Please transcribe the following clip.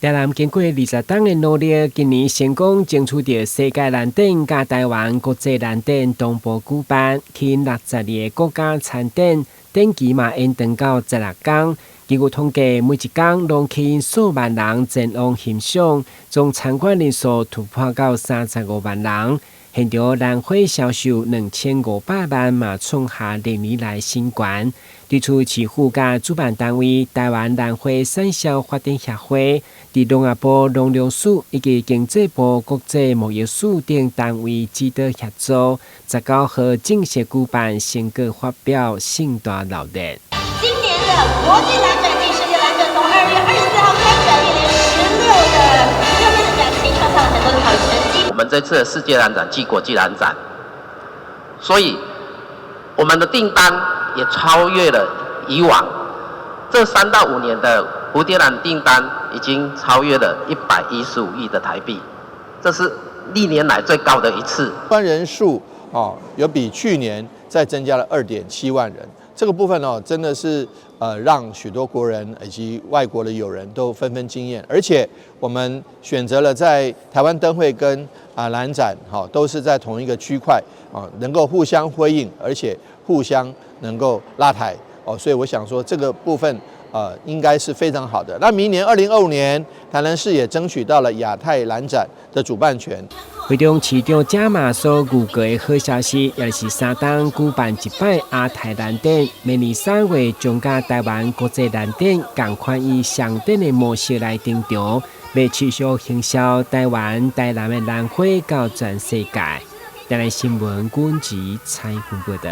台南經過20冬的努力，今年成功爭取著世界蘭展佮台灣國際蘭展同步舉辦，吸引62个國家參展，展期嘛延長到16工。根據統計，每一工攏吸引數萬人前往欣賞，總參觀人數突破到35萬人。現場蘭花銷售2500萬，嘛創下歷年來新高。對此，市府佮主辦單位台灣蘭花產銷發展協會，佇農業部農糧署以及經濟部國際貿易署等單位指導協助，19號正式舉辦成果發表盛大鬧熱。今年的國際蘭展暨世界蘭展從2月24號開展，一連16天的展期，創下了很多的好成績。我們這次的世界蘭展暨國際蘭展，所以我們的訂單也超越了以往這3到5年的蝴蝶蘭訂單，已經超越了115億的台幣，這是歷年來最高的一次。觀人數哦，有比去年再增加了2.7萬人，這個部分哦，真的是讓許多國人以及外國的友人都紛紛驚豔。而且我們選擇了在台灣燈會跟蘭展，哈，都是在同一個區塊啊，能夠互相輝映，而且互相能夠拉抬哦，所以我想說這個部分應該是非常好的。那明年2025年，台南市也爭取到了亞太蘭展的主辦權。會中市長賈馬所預告的好消息，也是三冬舉辦一擺亞太蘭展，明年3月將佮台灣國際蘭展仝款以雙展的模式來登場，欲持續行銷台灣台南的蘭花到全世界。台南新聞軍籍採訪報道。